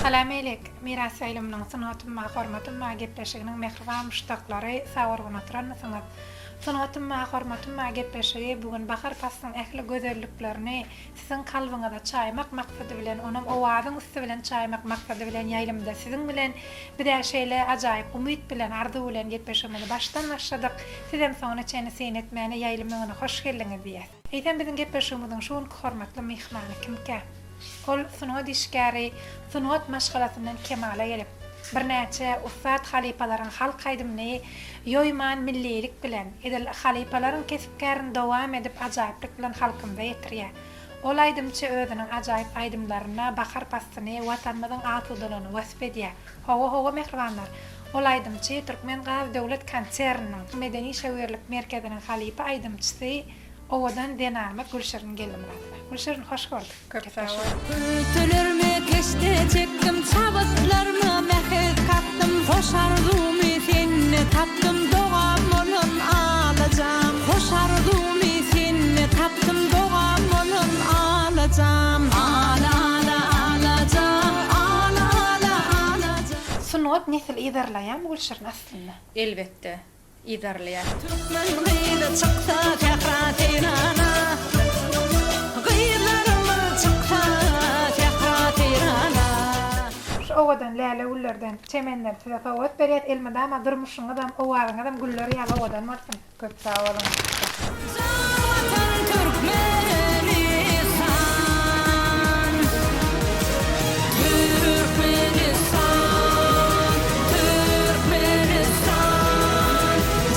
Salam-eýlik, Miras ýaýlymynyň Sungatym bar, hormatym bar gepleşiginiň mähriban muşdaklary, sag-gurgun oturanmysyňyz? Sungatym bar, hormatym bar gepleşigi bu gün bahar paslyň ähli gözelliklerini siziň kalbyňyza çaýmak maksady bilen, onam owazyň üsti bilen çaýmak maksady bilen ýaýlymda siziň bilen biz-ä şeýle ajaýyp umyt bilen, arzuw bilen gepleşigimizi başdan başladyk. Sizem soňuna çenli syn etmäne ýaýlym öňüne hoş geldiňiz diýýäs. Eýsem biziň gepleşigimiziň şu günki hormatly myhmany kimkä? Ol sungat işgäri, sungat maşgalasyndan kemala gelip, birnäçe ussat halypalaryň halk aýdymyny ýoýman millilik bilen, edil halypalaryň kesp-kärini dowam edip ajaýyplyk bilen halkymyza ýetirýär. Ol aýdymçy özüniň ajaýyp aýdymlarynda bahar paslyny, Watanymyzyň asudalygyny wasp edýär. Hawa, hawa mähribanlar, ol aýdymçy Türkmengaz döwlet konserniniň Medeni-işewürlik merkeziniň halypa aýdymçysy Owadan zenanymyz Gülşirin Geldimyradowa. Gülşirin hoş gördük. Köp sag bol. Kürtelerime keşde çekdim, Çabytlaryma mähir kakdym, Hoş arzuwymy sende tapdym, Dogam bolan alajam. Hoş arzuwymy sende tapdym, Dogam bolan alajam. Ala ala alaja, ala ala alaja. Sungat nesil yzarlaýarmy Gülşirin aslynda? Elbetde. yzarlaýar. Türkmen gyzy çyksa sähra seýrana, Gyzlarymyz çyksa sähra seýrana. Şu owadan läle güllerden çemenleri size sowgat berýäs elmydama durmuşyňyzam owazyňyzam güller ýaly owadan bolsun. Köp sag boluň. Jan Watan Türkmenistan Türkmenistan Türkmenistan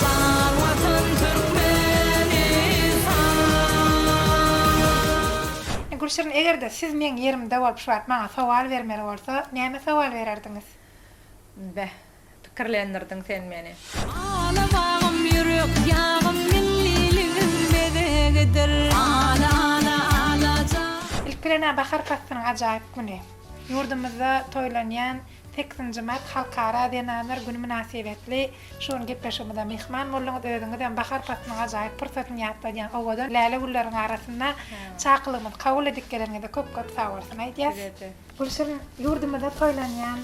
Jan Watan Türkmenistan. Gülşirin egerde siz meň ýerimde bolup şu wagt maňa sowal bermeli bolsa näme sowal bererdiňiz? Beh. Pikirlendirdiň sen meni. Ala bagym ýürek ýagym milliligim bezegidir. Ala ala alaja. Ilki bilen-ä bahar paslynyň ajaýyp güni, ýurdumyzda toýlanýan sekizinji mart Halkara zenanlar güni mynasybetli şu gün gepleşigimize myhman bolduňyz. Özüňizem bahar paslynyň ajaýyp pursatyny ýatladýan owadan läle gülleriň arasynda çakylygymyzy kabul edip geleniňize köp-köp sagbolsun aýdýas. Size-de. Gülşirin, ýurdumyzda toýlanýan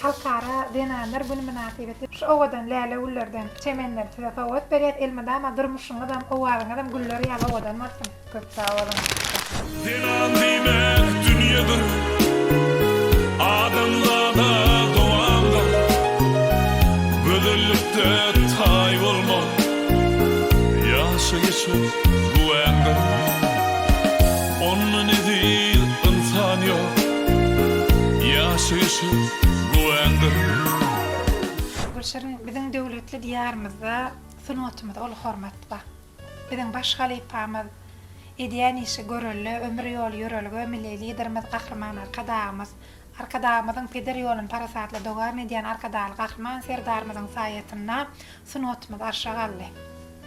Halkara zenanlar güni mynasybetli şu owadan läle güllerden çemenleri size sowgat berýäs. Elmydama durmuşyňyzam, owazyňyzam güller ýaly owadan bolsun. Köp sag boluň. Zenan diýmek dünýedir, adamzada dowamdyr. Gözellikde taý bolmaz, ýaşaýşa güwäňdir. Ondan eziz ynsan ýok, ýaşaýşy güwäňdir. Gülşirin, biziň döwletli Diýarymyzda sungatymyza uly hormat bar. Biziň baş halypamyz, edýän işi görelde, ömür ýoly ýörelge Milli Liderimiz Gahryman Arkadagymyz, Arkadagymyzyň peder ýoluny parasatly dowam edýän Arkadagly Gahryman Serdarymyzyň saýasynda sungatymyz arşa galdy.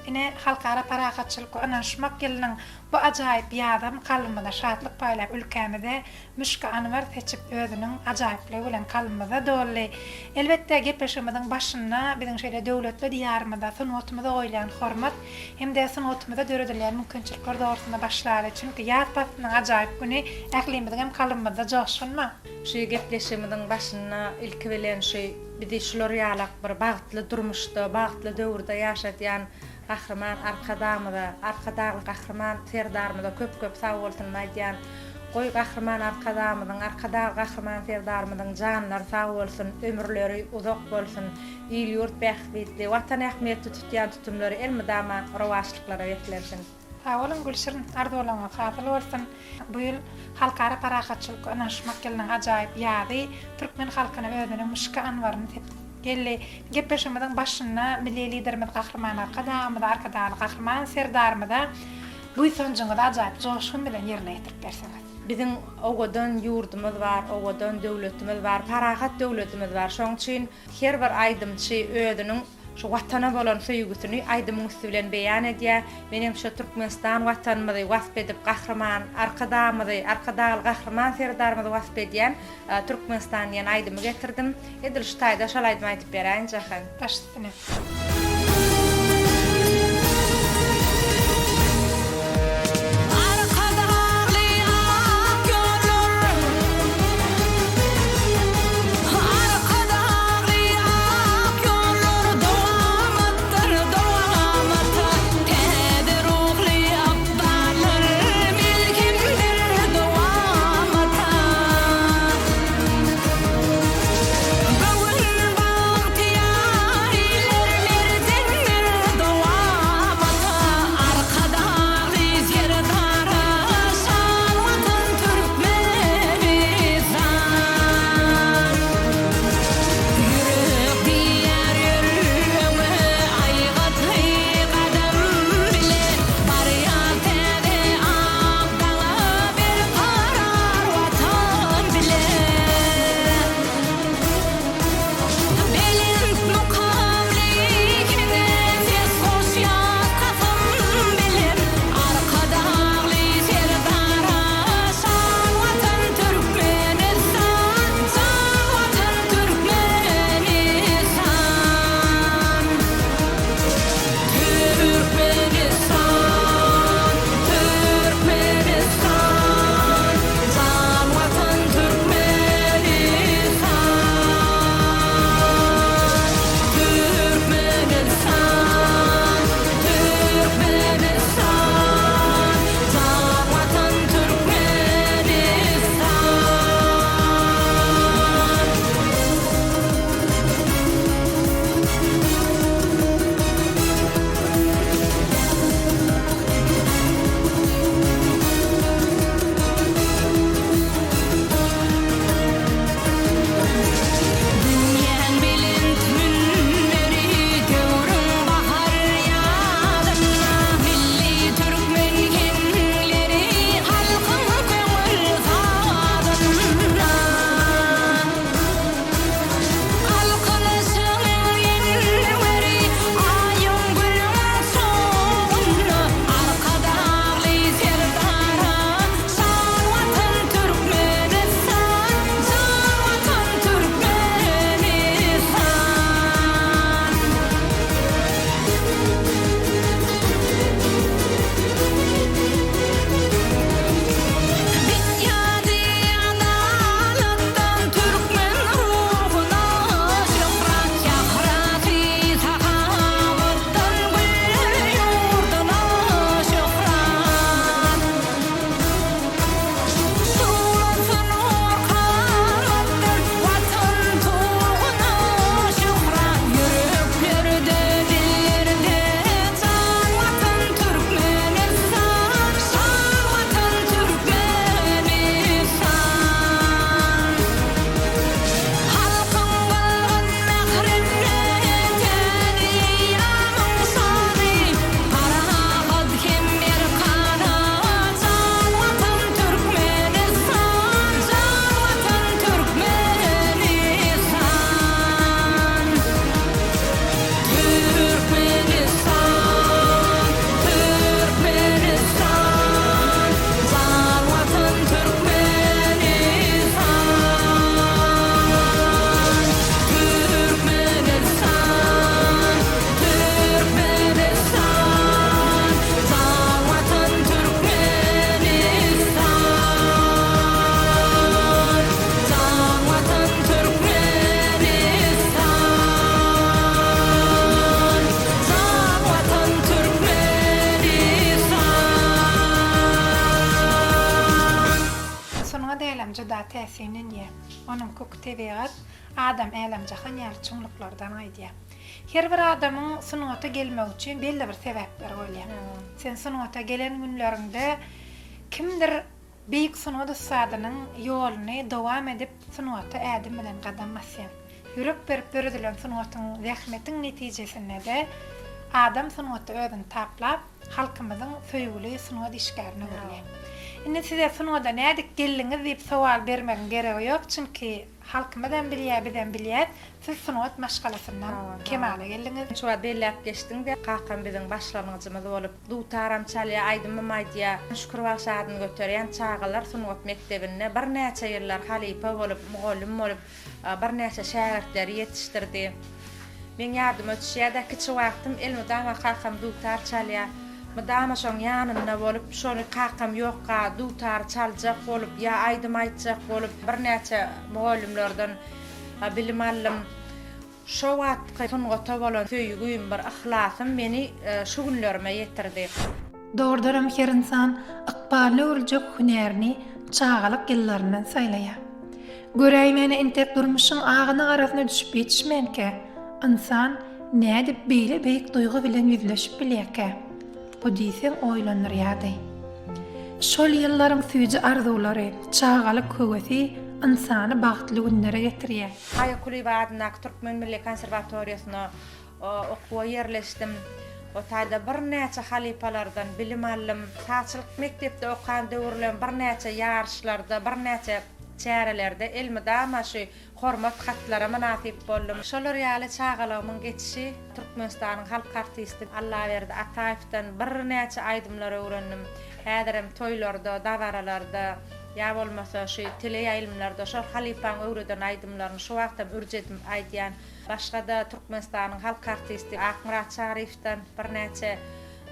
Ine, Halkara parahatçylyk we ynanyşmak ýylynyň bu ajaýyp ýazam kalbymyza şatlyk paýlap, ülkämize müşki-anbar seçip, özüniň ajaýyplygy bilen kalbymyza doldy. Elbetde, gepleşigimiziň başynda biziň şeýle döwletli Diýarymyzda sungatymyza goýulýan hormat hem-de sungatymyzda döredilýän mümkinçilikler dogrusynda başlaly. Çünki ýaz paslynyň ajaýyp güni ählimiziňem kalbymyzda joşgun bar. Şu gepleşigimiziň başynda ilki bilen şu bizi şular ýalak bir bagtly durmuşda, bagtly döwürde ýaşadýan Gahryman Arkadagymyza, Arkadagly Gahryman Serdarymyza köp-köp sag bolsunymy aýdýan. Goý, Gahryman Arkadagymyzyň, Arkadagly Gahryman Serdarymyzyň janlary sag bolsun, ömürleri uzak bolsun, il-ýurt bähbitli, Watan ähmiýetli tutýan tutumlary elmydama rowaçlyklara beslensin. Sag boluň Gülşirin, arzuwlaryňyz hasyl bolsun. Bu ýyl Halkara parahatçylyk we ynanyşmak ýylynyň ajaýyp ýazy türkmen halkyna özüniň muşki anbaryny sepip geldi. Gepleşigimiziň başynda Milli Liderimiz Gahryman Arkadagymyza, Arkadagly Gahryman Serdarymyza buýsanjyňyzy ajaýyp joşgun bilen ýerine ýetirip berseňiz. Biziň owadan ýurdumyz bar, owadan döwletimiz bar, parahat döwletimiz bar. Şonuň üçin her bir aýdymçy özüniň Şu Watana bolan söýgüsini aýdymyň üsti bilen beýan edýär. Menem şu Türkmenistan Watanymyzy wasp edip Gahryman Arkadagymyzy, Arkadagly Gahryman Serdarymyzy wasp edýän Türkmenistan diýen aýdymy getirdim. Edil şu taýda şol aýdymy aýdyp beräýin Jahan. Baş üstüne. Arkadagly ak ýollar. täsin dünýä. Onuň köki tebigat, adam älem-jahan ýaly çuňluklardan gaýdýar. Her bir adamyň sungata gelmegi üçin belli bir sebäpleri bolýar. Sen sungata gelen günleriňde kimdir beýik sungat ussadynyň ýoluny dowam edip sungata ädim bilen gadam basýaň. Ýürek berip döredilen sungatyň, zähmetiň netijesinde-de adam sungatda özüni taplap, halkymyzyň söýgüli sungat işgärine öwrülýär. Indi size sungada nädip geldiňiz diýip sowal bermegiň geregi ýok, çünki halkymyzam bilýär, bizem bilýäs, siz sungat maşgalasyndan kemala geldiňiz. Şu wagt belläp geçdiň-de, kakam biziň başlangyjymyz bolup, dutaram çalýar, aýdymam aýdýar. Şükür bagşy adyny göterýän çagalar sungat mekdebinde birnäçe ýyllar halypa bolup, mugallym bolup, Birnäçe şägirtleri ýetişdirdi. Meň ýadyma düşýär-de, kiçi wagtym elmydama kakam dutar çalýar. Mydama şoň ýanynda bolup, şony kakam ýokka dutary çaljak bolup ýa aýdym aýtjak bolup, birnäçe mugallymlardan bilim aldym. Şo wagtky sungata bolan söýgüm, bir yhlasym meni şu günlerime ýetirdi. Dogrudanam her ynsan ykbalyna öwrüljek hünärini çagalyk ýyllaryndan saýlaýar. Göräýmäne entek durmuşyň agyna-garasyna düşüp ýetişmänkä, ynsan nädip beýle beýik duýgy bilen ýüzleşip bilýärkä? Bu diýseň oýlandyrýardy. Şol ýyllaryň süýji arzuwlary, çagalyk höwesi ynsany bagtly günlere getirýär. Aýa Kulyýewa adyndaky Türkmen milli konserwatoriýasyna okuwa ýerleşdim. O taýda birnäçe halypalardan bilim aldym. Sazçylyk mekdepde okan döwürlerim birnäçe ýaryşlarda, birnäçe çärelerde elmydama şu hormat hatlara mynasyp boldum. Şolar ýaly çagalygymyň geçişi Türkmenistanyň halk artisti Allaberdi Ataýewden birnäçe aýdymlar öwrendim. Häzirem toýlarda, dabaralarda ýa bolmasa şu teleýaýlymlarda şol halypaň öwreden aýdymlaryny şu wagtam ürç edip aýdýan. Başga-da Türkmenistanyň halk artisti Akmyrat Çaryýewden birnäçe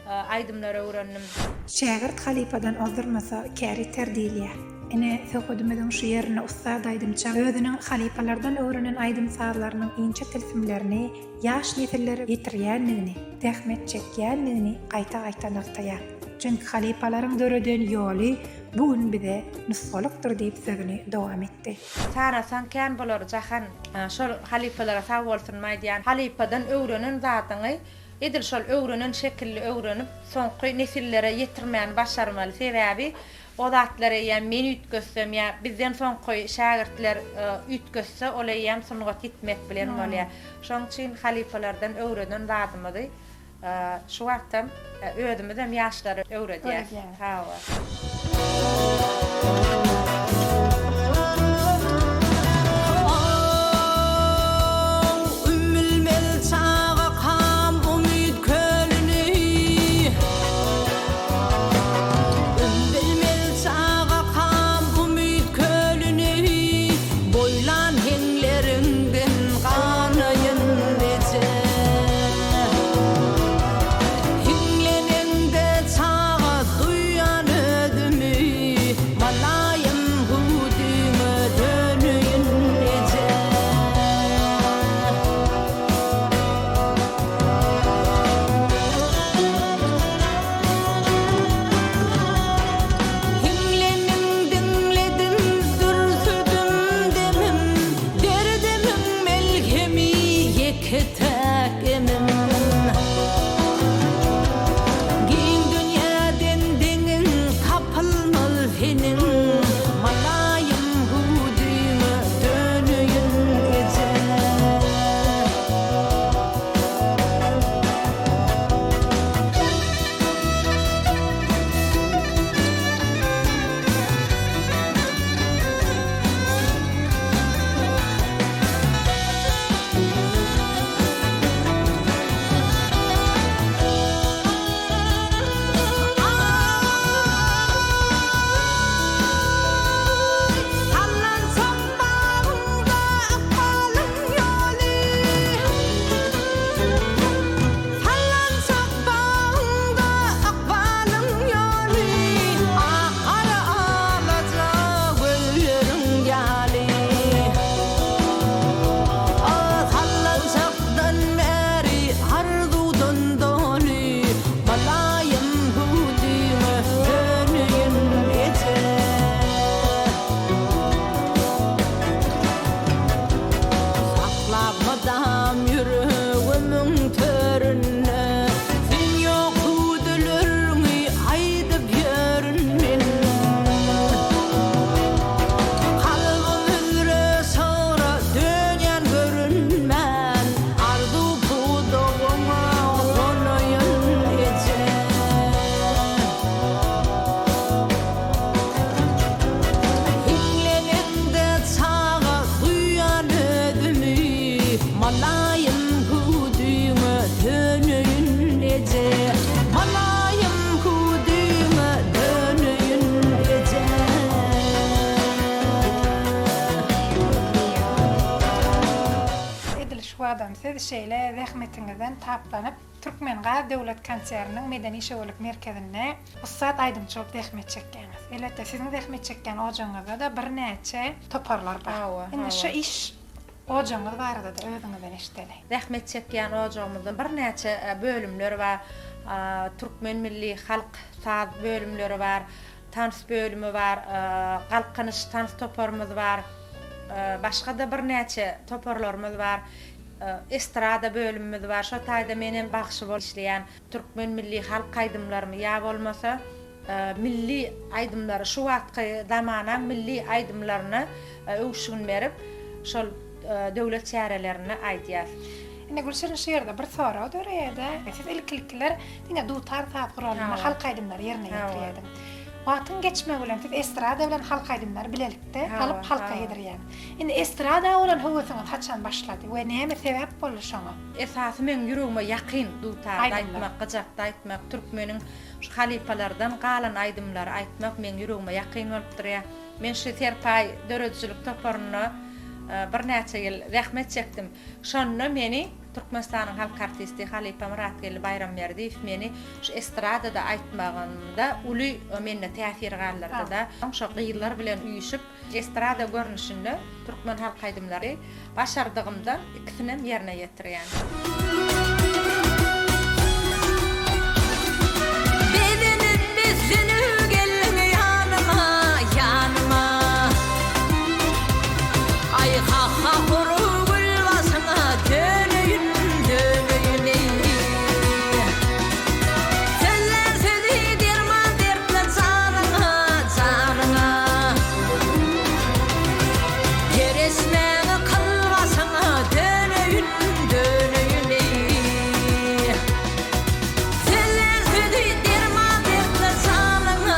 aýdymlar öwrendim. Şägirt halypadan ozdurmasa, kär ýiter diýilýär. Ine, söhbedimiziň şu ýerinde ussat aýdymça özüniň halypalardan öwrenen aýdym-sazlarynyň inçe tilsimlerini ýaş nesillere ýetirýändigini, zähmet çekýändigini gaýta-gaýta nygtaýar. Çünki halypalaryň döreden ýoly bu gün bize nusgalykdyr diýip sözüni dowam etdi. Sanasaň kän bolar Jahan. Şol halypalara sag bolsun aýdýan. Halypadan öwrenen zadyňy edil şol öwrenen şekilli öwrenip soňky nesillere ýetirmäni başarmaly. Sebäbi o zatlar eýýäm men üýtgetsem ýa bizden soňky şägirtler üýtgetse ol eýýäm sungat ýitmek bilen bolýar. Şoň üçin halypalardan öwrenen zadymyzy Şu wagtam özümizem ýaşlara öwredýäs. Hawa. Ümmülmez çagakam umyt kölüni Ümmülmez çagakam umyt kölüni Boýlan heňleriňden ganaýyn eje. Hiňleneňde çaga duýýan özümi. wagtam siz şeýle zähmetiňizden taplanyp, Türkmengaz döwlet konserniniň medeni-şöwürlik merkezinde ussat aýdymçy bolup zähmet çekýäňiz. Elbetde, siziň zähmet çekýän ojagyňyzda-da birnäçe toparlar bar. Hawa, Indi şu hawa. iş ojagyňyz barada-da özüňizden eşideli. Zähmet çekýän ojagymyzda birnäçe bölümler bar. Türkmen milli halk saz bölümleri bar, tans bölümi bar, Galkynyş tans toparymyz bar, başga-da birnäçe toparlarymyz bar. Estrada bölümimiz bar. Şo taýda menem bagşy bolup işleýän. Türkmen milli halk aýdymlarymy ýa bolmasa milli aýdymlary şu wagtky zamanaň milli aýdymlaryna öwüşgin berip şol döwlet çärelerinde aýdýas. Indi Gülşirin şu ýerde bir sorag döreýär-de, siz ilki-ilkiler diňe dutar saz guralynda halk aýdymlary ýerine ýetirýärdiňiz. Wagtyň geçmegi bilen siz estrada bilen halk aýdymlary bilelikde alyp halka ýedirýäňiz. Indi estrada bolan höwesiňiz haçan başlady we näme sebäp boldy şoňa? Esasy meň ýüregime ýakyn dutarda aýtmak, gyjakda aýtmak, türkmeniň şu halypalardan galan aýdymlary aýtmak meň ýüregime ýakyn bolup durýar. Men şu Serpaý döredijilik toparynda birnäçe ýyl zähmet çekdim. Şonda meni Türkmenistanyň halk artisti halypa Myratgeldi Baýramberdiýew meni şu estradada aýtmagymda uly mende täsir galdyrdy-da. Şo gyzlar bilen üýşüp, Estrada görnüşinde türkmen halk aýdymlary başardygymdan ikisinem ýerine ýetirýän. Bezenip beslenip geldiň ýanyma, ýanyma. Aý ha-ha urup gül başyňa döneýin, döneýin eý. Sözlän sözi derman dertli janyňa, janyňa. Kereşmäňi kyl başyňa döneýin, döneýin eý. Sözlän sözi derman dertli janyňa.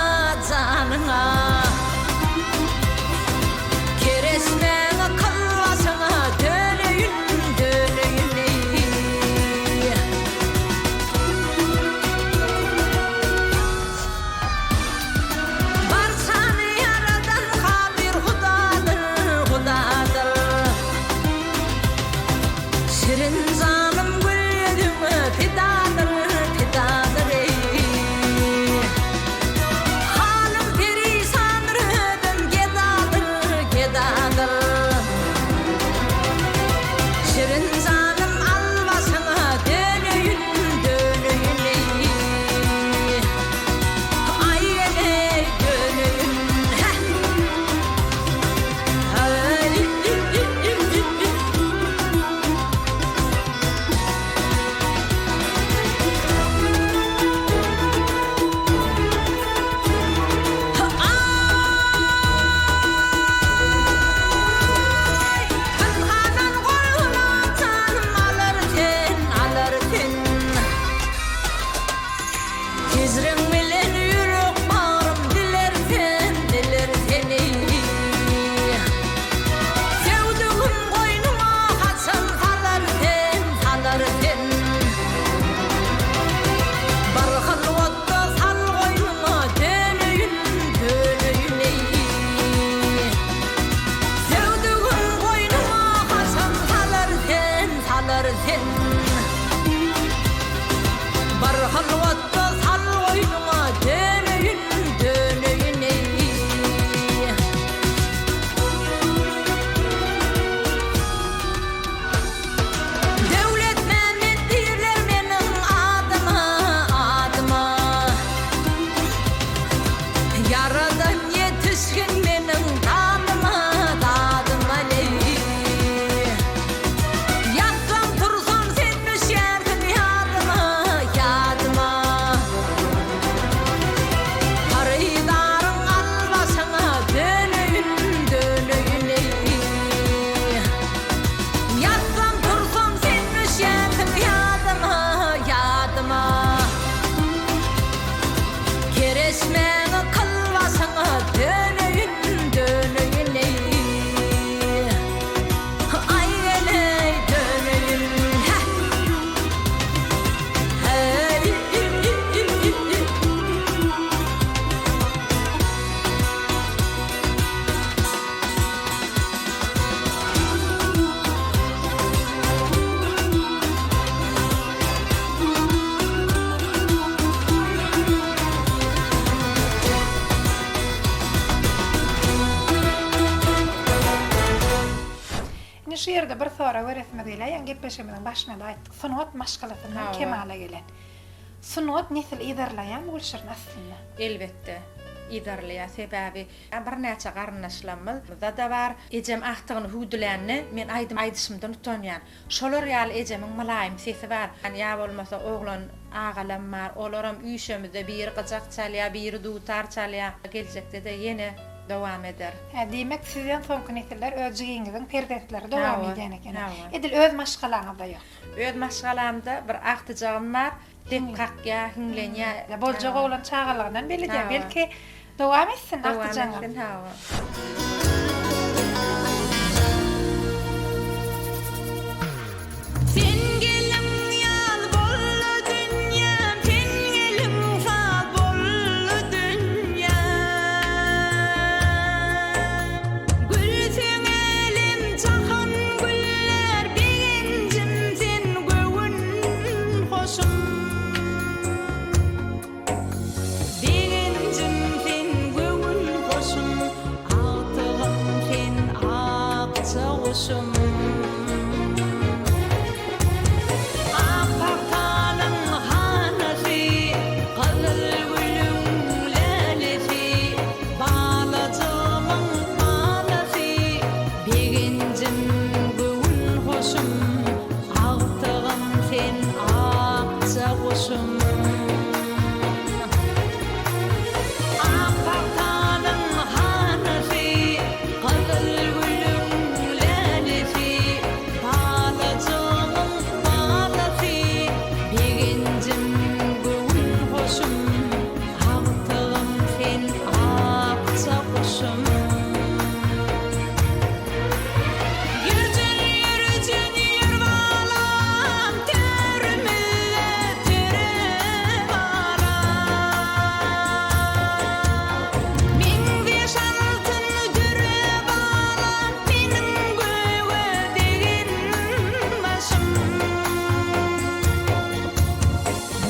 Indi şu ýerde bir sorag beresimiz gelýär, ýaňy gepleşigimiziň başynda-da aýtdyk, sungat maşgalasyndan kemala gelen. Sungat nesil yzarlaýarmy Gülşirin aslynda? Elbetde, yzarlaýar. Sebäbi birnäçe garyndaşlarymyzda-da bar. Ejem agtygyny hüwdülände, men aýdym aýdyşymdan utanýan. Şolar ýaly ejemiň mylaýym sesi bar. Ýa bolmasa oglan agalam bar. Olaram üýşemizde biri gyjak çalýar, biri dutar çalýar. Geljekde-de ýene dowam eder. Hä, diýmek sizden soňky nesiller öz jigiňiziň perzentleri dowam edýän eken. Edil öz maşgalaňyzda ýok. Öz maşgalamda bir agtyjagym bar. Dep kakýar, hiňlenýär. Boljak oglan çagalygyndan belli diýýär. Belki dowam etsin agtyjagyňyz. Dowam etsin, hawa. Sen gelin ýaz boldy dünýäm, Sen gelin saz boldy dünýäm. Gülseň älem jahan güller, Begenjim sen göwün hoşum. Begenjim sen göwün hoşum, Agtygym sen akja guşum. Ak pagtanyň hanasy, Gyzyl gülüň lälesi, Balajygymyň balasy, Begenjim göwün hoşum, Agtygym sen akja guşum. Ak pagtanyň hanasy, Gyzyl gülüň lälesi, Balajygymyň balasy, Begenjim göwün hoşum, Agtygym sen akja guşum. Ýürjen ýürjen ýür balam törümizde töre balam. Meňzeş altyn düre balam meniň göge degen başym.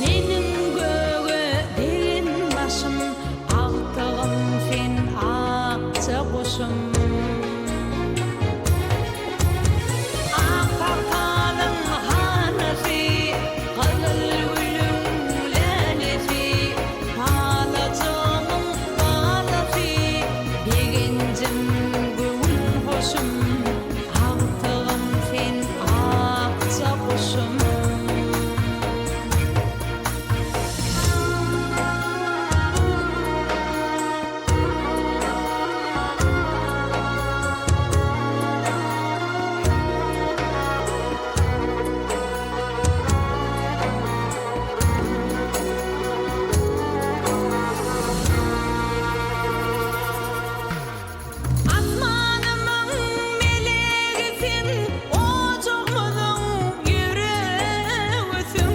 Meniň göge degen başym Agtygym sen akja guşum. Ak pagtanyň hanasy, Gyzyl gülüň lälesi, Balajygymyň balasy, Begenjim, göwün hoşum, Agtygym sen akja guşum. Asmanymyň melegisin, ojagymyzyň ýüregisiň.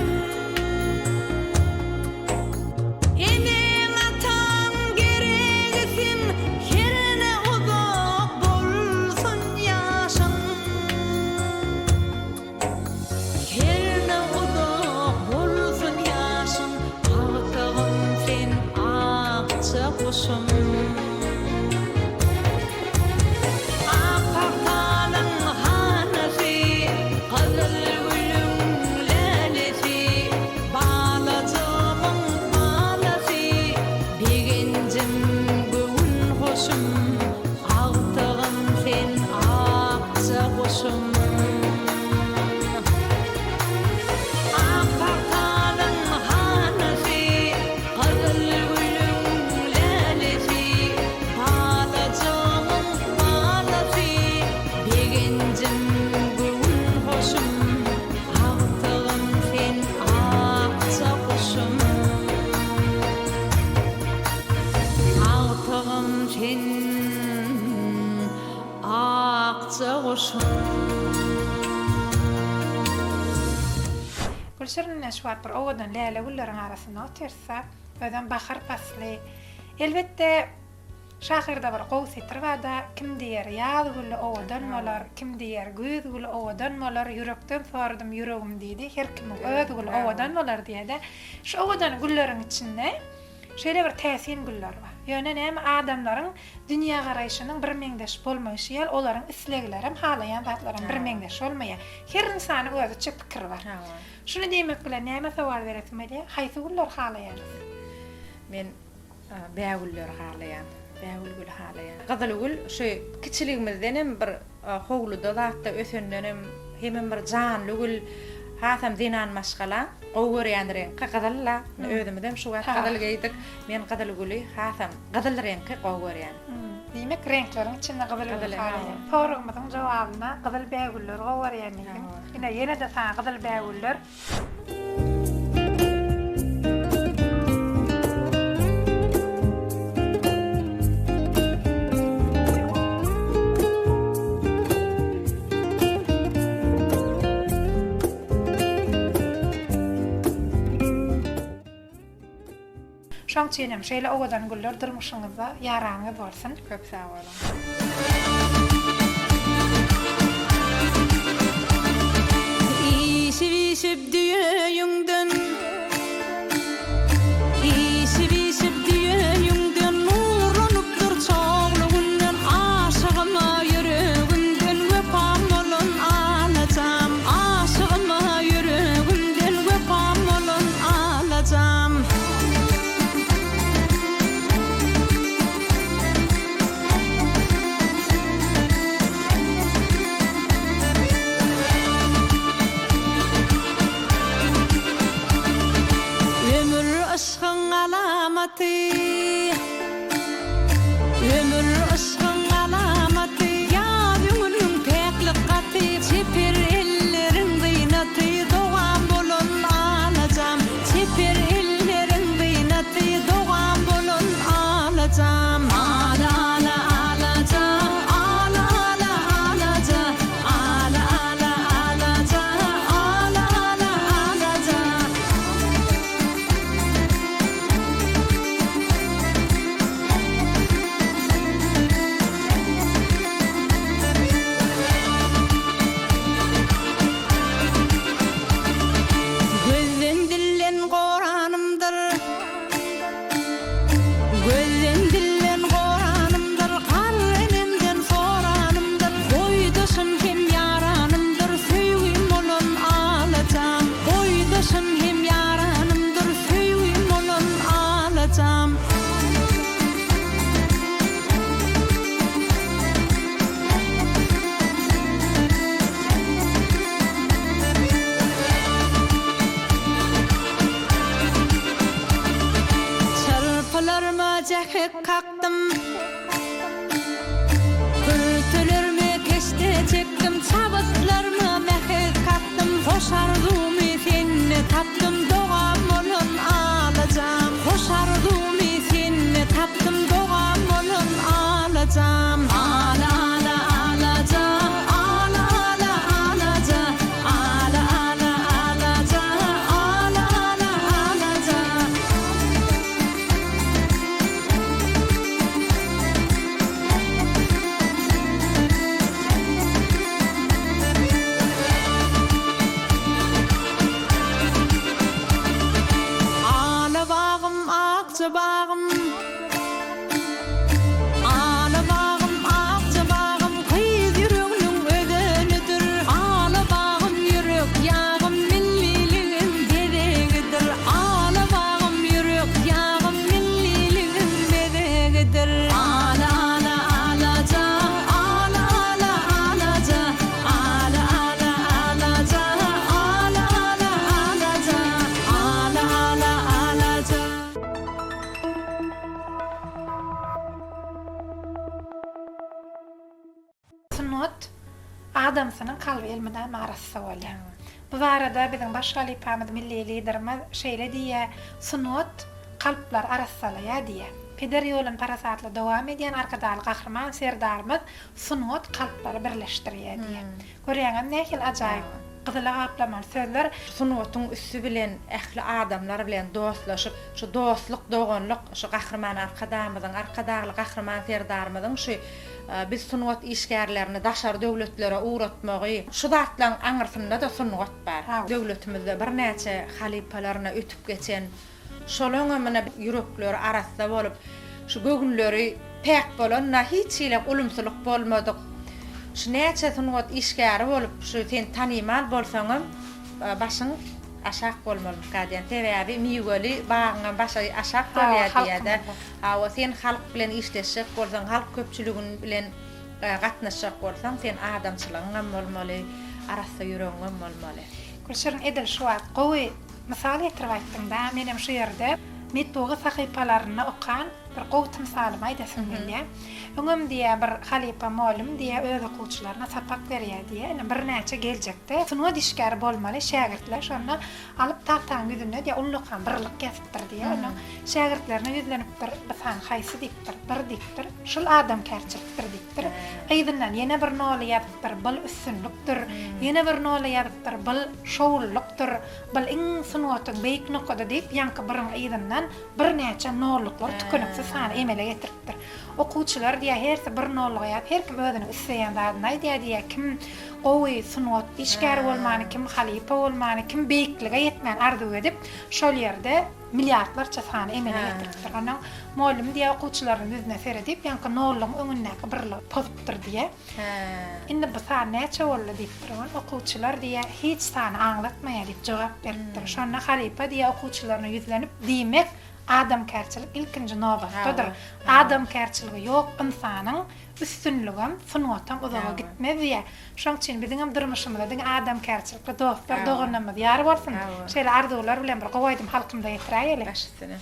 Eneň-ataň geregisin, herne uzak bolsun ýaşyň. Herne uzak bolsun ýaşyň, agtygym sen akja guşum. Ak pagtanyň hanasy, gyzyl gülüň lälesi, Balajygymyň balasy, Begenjim, göwün hoşum, Agtygym sen akja guşum. Ak pagtanyň hanasy, Gyzyl gülüň lälesi, Balajygymyň balasy, Begenjim, göwün hoşum, Agtygym sen akja guşum. Agtygym sen akja guşum. Gülşirin ine şu wagt bir owadan läle gülleriň arasynda otyrsa, özem bahar pasly. Elbetde, şahyrda bir gowy setir barda, Kim diýer, ýaz güli owadan bolar, kim diýer, güýz güli owadan bolar, ýürekden soradym, ýüregim diýdi, her kimiň öz güli owadan bolar diýýär-de. Şu owadan gülleriň içinde. Şeýle bir täsin güller bar. Ýöne näme adamlaryň dünýägaraýşynyň birmeňzeş bolmaýşy ýaly olaryň isleglerem, halaýan zatlaram birmeňzeş bolmaýar. Her ynsanyň özüçe pikiri bar. Şuny diýmek bilen näme sowal beresim gelýär? Haýsy gülleri halaýaňyz? Men bägülleri halaýan. Bägül güli halaýan. Gyzyl gül şu kiçiligimizdenem bir howluda zatda ösendenem hemem bir janly gül hasam zenan maşgala gowy görýän reňki gyzyl-la. Özümizem şu wagt gyzyl geýdik. Men gyzyl güli hasam gyzyl reňki gowy görýän. Diýmek reňkleriň içinde gyzyl güli halaýaň. Soragymyzyň jogabyna gyzyl bägülleri gowy görýän diýdiň. Ine ýene-de saňa gyzyl bägüller. Şoň üçin hem şeýle owadan güller durmuşyňyzda ýaranyňyz bolsun. Köp sag boluň. Işip-işip düýe ýüňden, Işip-işip düýe ýüňden, Nurlanypdyr çogly günden, Aşygyma ýüregimden Wepam bolan alajam, Aşygyma ýüregimden Wepam bolan alajam. Ömür yşgyň alamaty Ömür yşgyň alamaty Ýaz öňüniň päklik gaty Çeper elleriň zynaty Dogam bolan alajam Çeper elleriň zynaty Dogam bolan alajam Ala ala alaja Ala ala alaja Ala ala alaja Ala ala alaja. Gözden dilden goranymdyr Gözden dilden goranymdyr Garry enemden soranymdyr Boýdaşym hem ýaranymdyr Söýgim bolan alajam Boýdaşym hem ýaranymdyr Söýgim bolan alajam. Çyrpylaryma jähek kakdym. Kürtelerime keşde çekdim. Çabytlaryma mähek kakdym. Hoş arzuwymy sende tapdym. Dogam bolan alajam. Hoş arzuwymy sende tapdym. Dogam bolan alajam. Ala ala alaja. Ala ala alaja. Ala ala alaja. Ala ala alaja. Ala bagym akja bagym. Ala bagym, akja bagym, gyz ýüreginiň özenidir. Ala bagym, ýürek ýagym, milliligim bezegidir. Ala bagym, ýürek ýagym, milliligim bezegidir. Ala, ala, alaja, ala, ala, alaja, ala, ala, alaja, ala, ala, alaja, ala, ala, alaja. Sungat adamsynyň kalby elmydama arassa bolýar. Bu barada biziň baş halypamyz Milli Liderimiz şeýle diýýär, Sungat kalplary arassalaýar diýýär. Peder ýoluny parasatly dowam edýän Arkadagly Gahryman Serdarymyz sungat kalplary birleşdirýär diýýär. Görýäňizmi nähili ajaýyp gyzyla gaplamaly sözler. Sungatyň üsti bilen ähli adamlar bilen dostlaşyp, şu dostluk, doganlyk, şu Gahryman Arkadagymyzyň, Arkadagly Gahryman Serdarymyzyň şu biz sungat işgärlerini daşary döwletlere ugratmagy, şu zatlaryň aňyrsynda-da sungat bar. Döwletimizde birnäçe halypalaryna ötüp geçen. Şolaňam ine ýürekleri arassa bolup, şu göwünleri päk bolanda hiç hili ulumsylyk bolmadyk. Şu näçe sungat işgäri bolup, şu sen tanymal bolsaňam, başyň aşak bolmalymyka diýýän. Sebäbi miweli bagyňam başy aşak bolýar diýýär-de. Hawa, sen halk bilen işleşjek bolsaň, halk köpçüligin bilen gatnaşjak bolsaň, sen adamçylygyňam bolmaly, arassa ýüregiňem bolmaly. Gülşirin edil şu wagt gowy mysal getirip aýtdyňda, menem şu ýerde metbugat sahypalarynda okan bir gowy tymsalymy aýdasym gelýär. Öňem diýýär bir halypa mugallym diýýär öz okuwçylaryna sapak berýär diýýär. Indi birnäçe geljekde sungat işgäri bolmaly şägirtler şonda alyp tagtanyň ýüzünde diýýär ullakan birlik ýazypdyr diýýär. Ondan şägirtlerine ýüzlenipdir, bu san haýsy diýipdir. Bir diýipdir. Şul adamkärçilikdir diýipdir. Yzyndan ýene bir noly ýazypdyr, bul üstünlikdir. Ýene bir noly ýazypdyr, bul şowlulykdyr, bul iň sungatyň beýik nokady diýip, ýaňky biriň yzyndan birnäçe nolluklar tükeniksiz sany emele getiripdir. Okuwçylar diýýär, hersi bir nolluga ýazyp, her kim özüniň isleýän zadyny aýdýar diýýär, kim gowy sungat işgäri bolmany, kim halypa bolmany, kim beýiklige ýetmäni arzuw edip, şol ýerde milliardlarça sany emele getiripdir. Onnoň mugallym diýýär, okuwçylarynyň ýüzüne seredip, ýaňky nollugyň öňündäki birligi pozupdyr diýýär. Indi bu san näçe boldy diýipdir. Ol okuwçylar diýýär, hiç sany aňlatmaýar diýip jogap beripdir. Şonda halypa diýýär okuwçylaryna ýüzlenip, diýmek, adamkärçilik ilkinji nobatdadyr. Adamkärçiligi ýok ynsanyň üstünligem, sungatam uzaga gitmez diýýär. Şoň üçin biziňem durmuşymyzda diňe adamkärçilikli dostlar, doganlarymyz ýar bolsun. Şeýle arzuwlar bilen bir gowy aýdym halkymyza ýetiräýeli. Baş üstüne.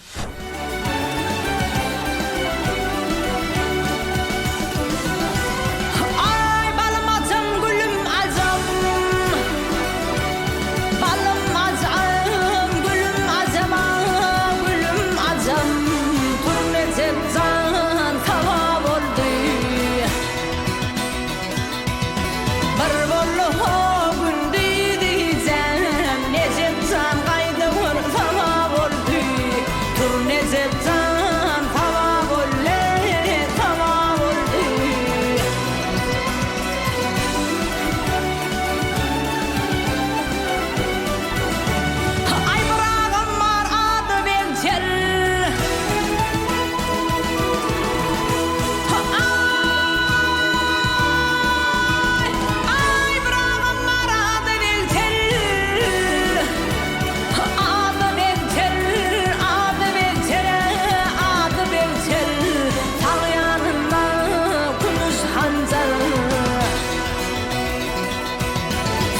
Aý balym ajam gülüm ajam Balym ajam gülüm ajam a gülüm ajam Tur Nejep jan saba boldy. Bir boldy-ho gündiz gijäm, Nejep jan gaýdawur saba boldy. Tur Nejep jan saba boldy, saba boldy. Aý bir agam bar ady Begjer. Aý, aý bir agam bar ady Begjer. Ady Begjer, ady Begjer, ady Begjer. Sag ýanynda kümüş hanjar.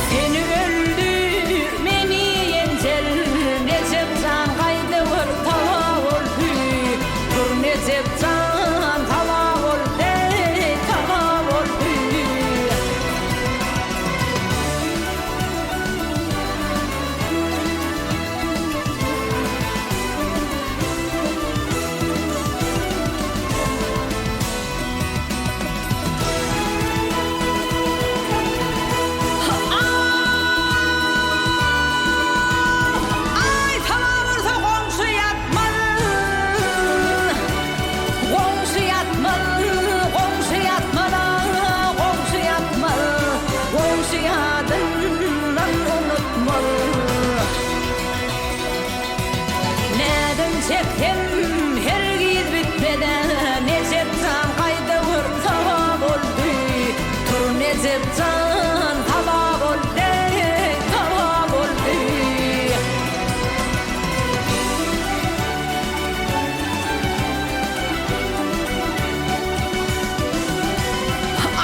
Seni öldür, meni ýenjel, Nejep jan gaýdawur saba boldy. Dur Nejep jan saba boldy, saba boldy. Aý, saba bolsa goňşy ýatmaz. Goňşy ýatmaz, goňşy ýatmaz, goňşy ýatmaz. Goňşy ýadyndan unutmaz. Näzim çeksem hergiz bitmez-ä, Nejep jan gaýdawur saba boldy. Tur Nejep jan saba boldy, saba boldy.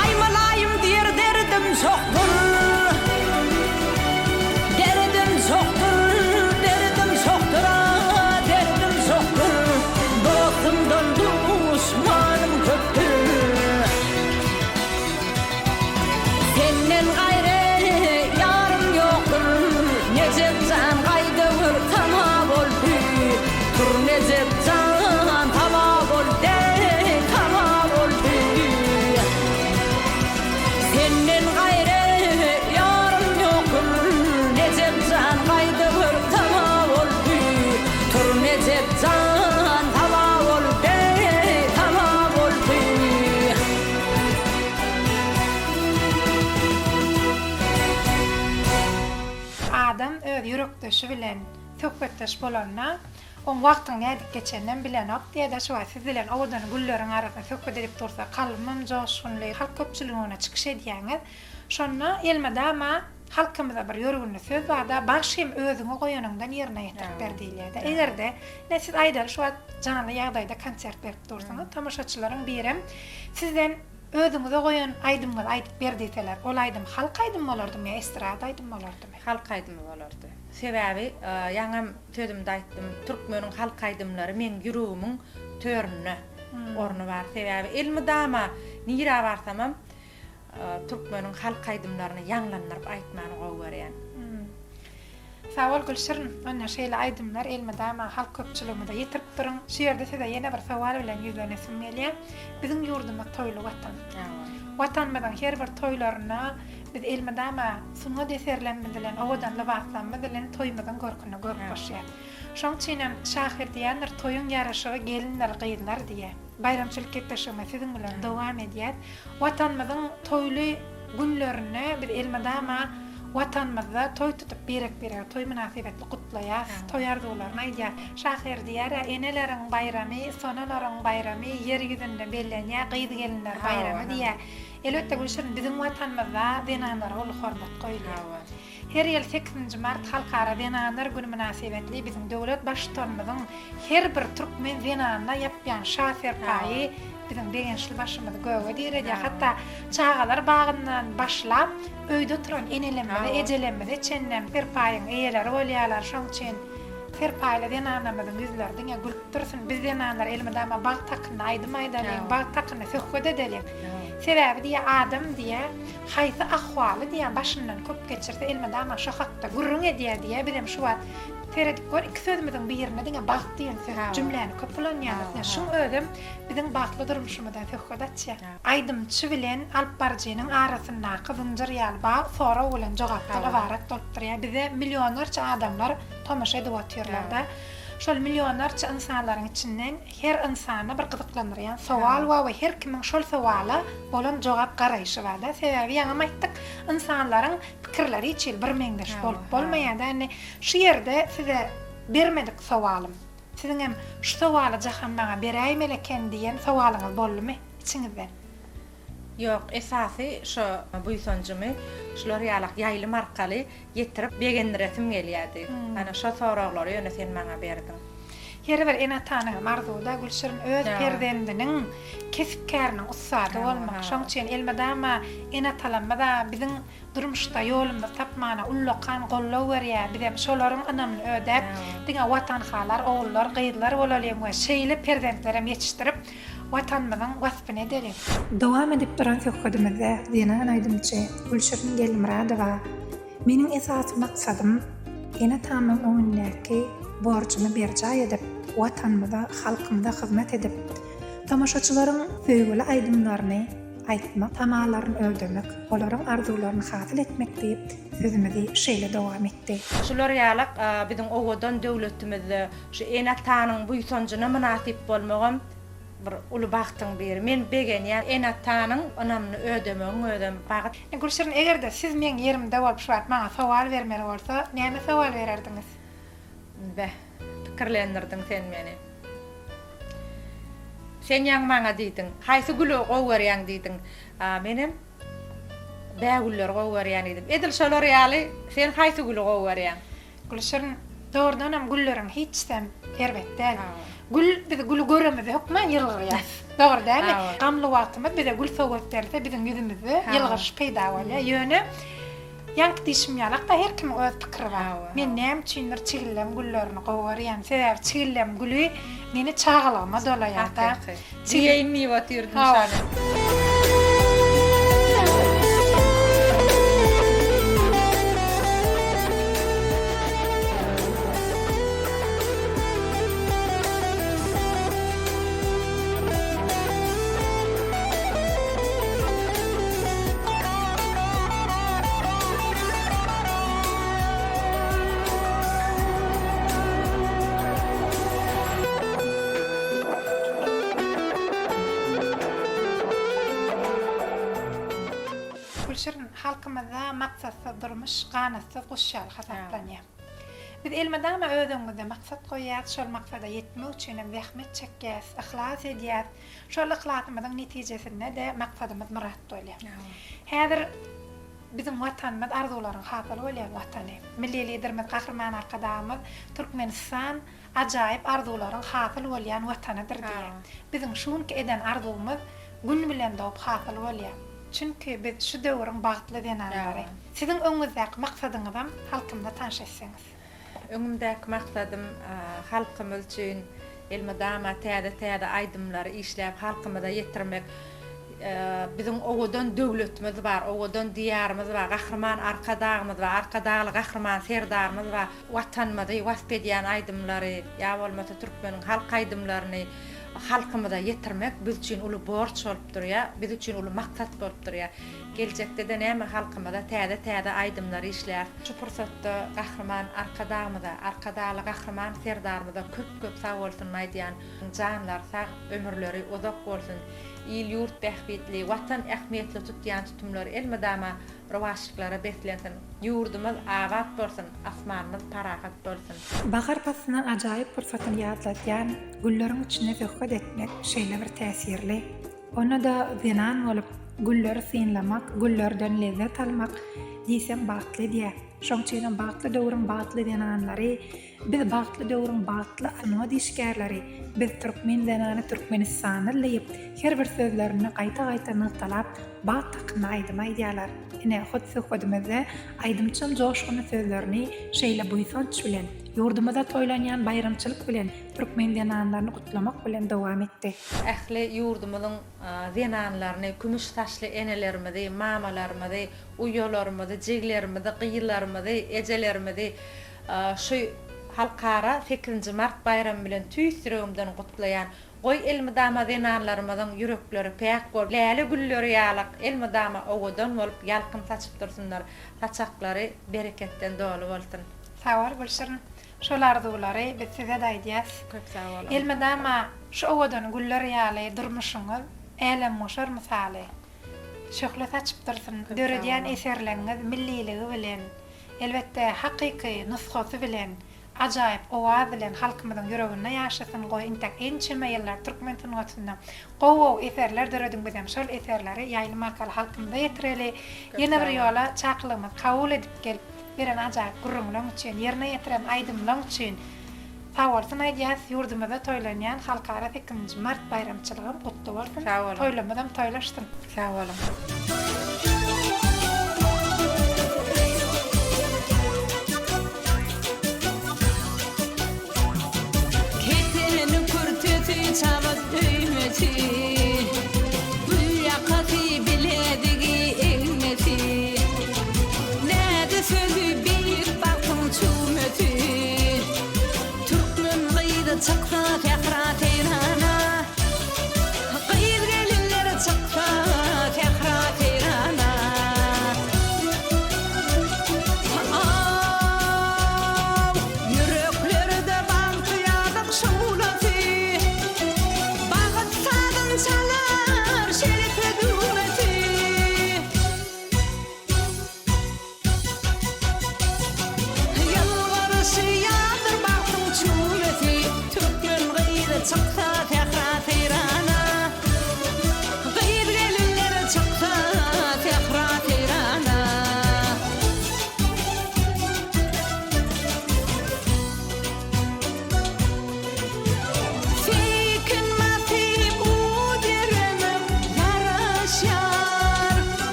Aý mylaýym diýer derdim çohdur. Derdim çohdur, derdim çohdur, a derdim çohdur. Dostumdan duşmanym köpdür. Senden gaýry ýarym ýokdur. Nejep jan gaýdawur tama boldy. Tur Nejep jan tama boldy, tama boldy. Senden gaýry ýarym ýokdur. Nejep jan gaýdawur tama boldy. Tur Nejep jan tama boldy, tama boldy. Adam öz ýürekdeşi bilen söhbetdeş bolanda. Oň wagtyň nädip geçeninem bilenok diýýär-de, şu wagt siz bilen owadan gülleriň arasynda söhbet edip dursak, kalbymam joşgunly, halk köpçüligine çykyş edýäňiz. Şonda elmydama halkymyzda bir ýörgünli söz bar-da, Bagşy hem özüňe goýanyňdan ýerine ýetirip ber diýilýär-de. Eger-de, ine siz aýdaly şu wagt janly ýagdaýda konsert berip dursuňyz, tomaşaçylaryň birem sizden özüňize goýan aýdymyňyzy aýdyp ber diýseler, ol aýdym halk aýdymy bolardymy ýa estrada aýdymy bolardymy? Halk aýdymy bolardy. Sebäbi, ýaňam sözümde aýtdym, türkmeniň halk aýdymlary meň ýüregimiň töründe orny bar. Sebäbi elmydama nirä barsamam türkmeniň halk aýdymlaryny ýaňlandyryp aýtmany gowy görýän. Sag bol Gülşirin, onda şeýle aýdymlar elmydama halk köpçüligimize ýetirip duruň. Şu ýerde size ýene bir sowal bilen ýüzlenesim gelýär. Biziň ýurdumyz toýly Watan. Watanymyzyň her bir toýlarynda biz elmydama sungat eserlerimiz bilen, owadan lybaslarymyz bilen toýumyzyň görküne görk goşýas. Şoň üçinem şahyr diýendir, Toýuň ýaraşygy gelindir, gyzlar diýýär. Baýramçylyk gepleşigimizi siziň bilen dowam edýäs. Watanymyzyň toýly günlerinde biz elmydama Watanymyzda toý tutup birek-biregi toý mynasybetli gutlaýas, toý arzuwlaryny aýdýas. Şahyr diýýär-ä, Eneleriň baýramy, sonalaryň baýramy ýer ýüzünde bellenýär, gyz-gelinler baýramy diýýär. Elbetde Gülşirin, biziň Watanymyzda zenanlara uly hormat goýulýar. Her ýyl sekizinji mart Halkara zenanlar güni mynasybetli biziň döwlet Baştutanymyzyň her bir türkmen zenanyna ýapýan şa serpaýy biziň begençli başymyzy göge diredýär. Hatda çagalar bagyndan başlap, öýde oturan enelerimize, ejelerimize çenlem serpaýyň eýeleri bolýarlar. Şonuň üçin serpaýly zenanlarymyzyň ýüzleri diňe gülüp dursun. Biz zenanlar elmydama bagt hakynda aýdym aýdalyň, bagt hakynda söhbet edeliň. Sebäbi diýýär, adam diýýär, Haýsy ahwaly diýýär başyndan köp geçirse elmydama şo hakda gürrüň edýär diýýär bizem şu wagt seredip gör iki sözümiziň birinde diňe bagt diýen söz jümläni köp ulanýarys ine şuň özem biziň bagtly durmuşymyzdan söhbet açýar. Aýdymçy bilen alypbaryjynyň arasyndaky zynjyr ýaly bag sorag bilen jogapdan ybarat bolup durýar bize millionlarça adamlar tomaşa edip otyrlarda şol millionlarça ynsanlaryň içinden Her ynsany bir gyzyklandyrýan sowal bar we her kimiň şol sowala bolan jogap garaýşy bar-da. Sebäbi ýaňam aýtdyk, ynsanlaryň pikirleri hiç hili birmeňzeş bolup bolmaýar-da. Indi şu ýerde size bermedik sowalym, siziňem şu sowaly Jahan maňa beräýmeli eken diýen sowalyňyz boldumy içiňizden? Ýok, esasy şo buýsanjymy şular ýalak ýaýlym arkaly ýetirip begendiresim gelýärdi. Ana şo soraglary ýöne sen maňa berdiň. Her bir ene-atanyňam arzuwy-da Gülşirin öz perzendiniň kesp-käriniň ussady bolmak. Şoň üçin elmydama ene-atalarymyz-a biziň durmuşda ýolumyzy tapmana ullakan goldaw berýär. Bizem şolaryň ynamyny ödäp, diňe watanhalar ogullar, gyzlar bolalyň we şeýle perzentlerem ýetişdirip, Watanymyzyň waspyny edeliň. Dowam edip duran söhbedimizde zenan aýdymçy Gülşirin Geldimyradowa, Meniň esasy maksadym ene-atamyň öňündäki borjumy berjaý edip, Watanymyza, halkymyza hyzmat edip, tomaşaçylaryň söýgüli aýdymlaryny aýtmak, tamalaryny ödemek, olaryň arzuwlaryny hasyl etmek diýip, sözümizi şeýle dowam etdi. Şular ýalak biziň owadan döwletimizde şu ene-atanyň buýsanjyna mynasyp bolmagam bir uly bagtyň biri. Men begenýän. Ene-atanyň ynamyny ödemegiň özem bagt. Gülşirin, eger-de siz meň ýerimde bolup şu wagt maňa sowal bermeli bolsa, näme sowal bererdiňiz? Beh, pikirlendirdiň sen meni. Sen ýaňy maňa diýdiň, haýsy güli gowy görýäň diýdiň. A menem bägülleri gowy görýän diýdim. Edil şolar ýaly sen haýsy güli gowy görýäň? Gülşirin, dogrudanam gülleriň hiçisem erbet däl. Gül, biz güli göremizde hökman ýylgyrýas. Dogry dälmi? Gamly wagtymyz bize gül sowgat berse biziň ýüzümizde ýylgyryş peýda bolýar. Ýöne Ýaňky diýşim ýalak-da her kimiň öz pikiri bar. Men näme üçindir çigillem güllerini gowy görýän. Sebäbi çigillem güli meni çagalygyma dolaýar-da. Hakyky. Diýeýin diýip otyrdym şony. Gülşirin, halkymyzda maksatsyz durmuş ganatsyz guş ýaly hasaplanýar. Biz elmydama öz öňümizde maksat goýýas, şol maksada ýetmek üçin hem zähmet çekýäs, yhlas edýäs. Şol yhlasymyzyň netijesinde-de maksadymyz myrat bolýar. Häzir biziň Watanymyz arzuwlaryň hasyl bolýan Watany. Milli Liderimiz Gahryman Arkadagymyz Türkmenistan ajaýyp arzuwlaryň hasyl bolýan Watanydyr diýýär. Biziň şu günki eden arzuwymyz Gün bilen dogup hasyl bolýar. Çünki biz şu döwrüň bagtly zenanlary. Siziň öňüňizdäki maksadyňyzam halkymyza tanyş etseňiz. Öňümdäki maksadym halkymyz üçin elmydama täze-täze aýdymlary işläp halkymyza ýetirmek. Biziň owadan döwletimiz bar, owadan Diýarymyz bar, Gahryman Arkadagymyz bar, Arkadagly Gahryman Serdarymyz bar. Watanymyzy wasp edýän aýdymlary ýa bolmasa türkmeniň halk aýdymlaryny halkymyza ýetirmek biz üçin uly borç bolup durýar, biz üçin uly maksat bolup durýar. Geljekde-de näme halkymyza täze-täze aýdymlar işläris. Şu pursatda Gahryman Arkadagymyza, Arkadagly Gahryman Serdarymyza köp-köp sag bolsun aýdýan. Janlary sag, ömürleri uzak bolsun. Il-ýurt bähbitli, Watan ähmiýetli tutýan tutumlary elmydama rowaçlyklara beslensin. Ýurdumyz abat bolsun, asmanymyz parahat bolsun. Bahar paslynyň ajaýyp pursatyny ýatladýan gülleriň içinde söhbet etmek şeýle bir täsirli. Onda-da zenan bolup, gülleri synlamak, güllerden lezzet almak diýseň bagtly edýär. Şoň üçinem bagtly döwrüň bagtly zenanlary, biz bagtly döwrüň bagtly sungat işgärleri, biz türkmen zenany Türkmenistanly diýip, her bir sözlerinde gaýta-gaýta nygtalap, bagt hakynda aýdym aýdýarlar. Ine, hut söhbedimizde aýdymçam joşgunly sözlerini şeýle buýsanç bilen, ýurdumyzda toýlanýan baýramçylyk bilen türkmen zenanlaryny gutlamak bilen dowam etdi. Ähli ýurdumyzyň zenanlaryny, kümüş saçly enelerimizi, mamalarymyzy, uýalarymyzy, jiglerimizi, gyzlarymyzy, ejelerimizi şu Halkara sekizinji mart baýramy bilen tüýs ýüregimden gutlaýan. Goý elmydama zenanlarymyzyň ýürekleri päk bolup, läle gülleri ýalak elmydama owadan bolup ýalkym saçyp dursunlar, saçaklary bereketden doly bolsun. Sag bol Gülşirin. Şol arzuwlary biz size-de aýdýas. Köp sag boluň. Elmydama şu owadan güller ýaly durmuşyňyz älemgoşar mysaly şöhle saçyp dursun. Döredýän eserleňňiz milliligi bilen, elbetde hakyky nusgasy bilen, ajaýyp owaz bilen halkymyzyň ýüreginde ýaşasyn. Goý intäk ençeme ýyllar türkmen sungatynda gowy-gowy eserler dörediň bizem şol eserleri ýaýlym arkaly halkymyza ýetireli. Ýene bir ýola çakylygymyzy kabul edip gelip beren ajaýyp gürrüňleň üçin, ýerine ýetiren aýdymlaň üçin sagbolsun aýdýas. Ýurdumyzda toýlanýan Halkara sekizinji mart baýramçylygam gutly bolsun. Sag boluň. Toýlamyzam toýlaşsyn. Sag boluň. Keteni kürtesi çabyt öýmesi, Gül ýakasy bilezigi egmesi, Näzi sözi beýik bagtyň çüwmesi. Türkmen gyzy çyksa sähra seýrana, Gyz-gelinler çyksa sähra seýrana. Aw, ýüreklerde bagtyýarlyk şuglasy, Bagt sazyn çalar şerepe düwmesi.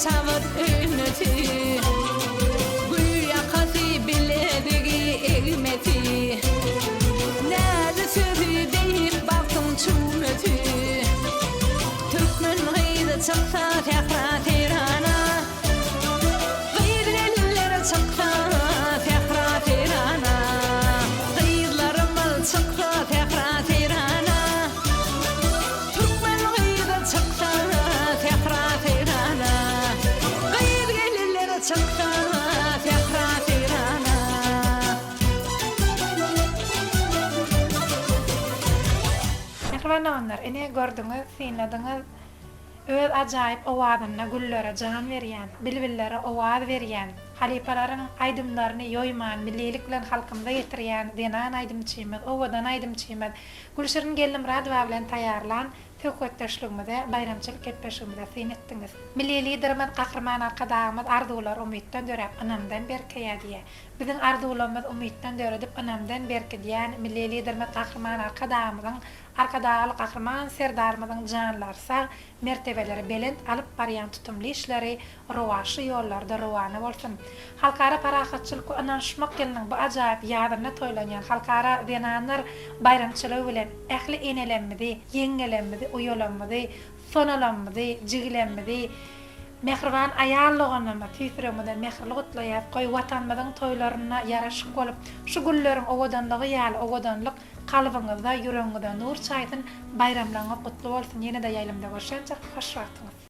çabyt öýmesi. Gülýakasy, bilezigi, egmesi. Näzli sözi, beýik bagtyň çüwmesi. Türkmen gyzy çyksa sähra seýrana. Gyz-gelinler çyksa sähra seýrana. Gyzlarymyz çyksa sähra seýrana. Türkmen gyzy çyksa sähra seýrana. Gyz-gelinler çyksa sähra seýrana. Mähriban doganlar, ine gördüňiz, synladyňyz. Öz ajaýyp owazynda güllere jan berýän, bilbillere owaz berýän, halypalaryň aýdymlaryny ýoýman millilik bilen halkymyza ýetirýän zenan aýdymçymyz, owadan aýdymçymyz Gülşirin Geldimyradowa bilen taýýarlan söhbetdeşligimize, baýramçylyk gepleşigimize syn etdiňiz. Milli Liderimiz Gahryman Arkadagymyz Arzuwlar umytdan döräp, ynamdan berkeýär diýýär. Biziň arzuwlarymyzy umytdan döredip, ynamdan berkidýän Milli Liderimiz Gahryman Arkadagymyzyň Arkadagly Gahryman Serdarymyzyň janlary sag, mertebeleri belent alyp barýan tutumly işleri rowaçly ýollarda rowana bolsun! Halkara parahatçylyk we ynanyşmak ýylynyň bu ajaýyp ýazynda toýlanýan Halkara zenanlar baýramçylygy bilen ähli enelemmizi, ýeňňelemmizi, uýalamyzy, sonalamyzy, jigilemmizi, mähriban aýal doganlarymyzy tüýs ýüregimizden mähirli gutlaýas. Goý, Watanymyzyň toýlarynda ýaraşyk bolup, şu gülleriň owadanlygy ýaly owadanlyk Kalbyňyzda, ýüregiňize nur çaýsyn, baýramlaryňyz gutly bolsun, ýene-de ýaýlymda görşençek, hoş wagtyňyz.